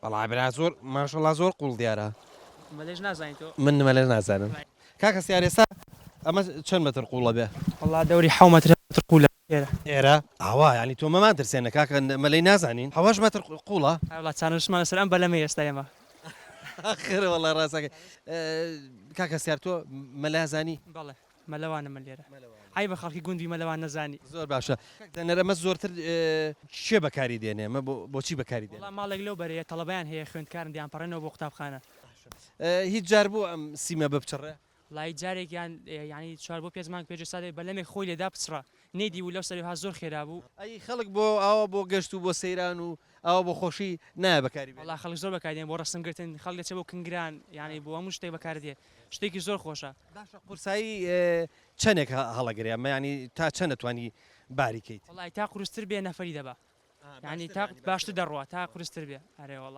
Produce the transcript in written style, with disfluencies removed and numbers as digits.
وەڵا برا زۆر ماشەڵا زۆر قوڵ دیارە. مەلێش نازانی تۆ؟ من مەلێش نازانم. کاک هەستیار ئێستا ئەمە چەند مەتر قوڵە بێ؟ وەڵا دەوری حەو مەتر مەتر قولە ئێرە. ئێرە؟ ئاوا یانی تۆ مەمان ترسێنە کاکە مەلەی نازانین حەوەش مەتر قوڵە؟ ئەرێ وەڵا چارەنوسمان لەسەر ئەم بەلەمەیە ئێستا ئێمە. ئاخر وەڵا ڕاستەکەی. کاک هەستیار تۆ مەلە ئەزانی؟ بەڵێ مەلەوانم من لێرە. عەیبە خەڵکی گوند بی مەلەوان نەزانی. زۆر باشە کاک دەنەر ئەمە زۆرتر کێ بەکاری دێنێ ئەمە بۆچی بەکاری دێنن؟ وەڵا ماڵێک لەو بەرەیە تەڵەبەیان هەیە خوێندکارن دەیانپەڕێنەوە بۆ قوتابخانە. هیچ جار بووە ئەم سیمە بپچڕێ؟ وەڵایی جارێکیان یانی چوار بۆ پێنج مانگ پێش ئێستا بەلەمێک خۆی لێدا پچڕا نەیدیبوو لەو سەری ها زۆر خێرا بوو. ئەی خەڵک بۆ ئاوا بۆ گەشت و بۆ سەیران و ئاوا بۆ خۆشی نایە بەکاری بێنێ؟ وەڵا خەڵک زۆر بەکاری دێنێ بۆ ڕەسم گرتن خەڵک دەچێ بۆ کنگران یانی بۆ هەموو شتێک بەکار دێ شتێکی زۆر خۆشە. باشە قورسایی چەنێک هەڵەگرێ ئەمە یانی تا چەند ئەتوانی باری کەیت؟ وەڵای تا قورستر بێ نەفەری دەبا یانی تا باشتر دەڕوا تا قورستر بێ ئەرێ وەڵا.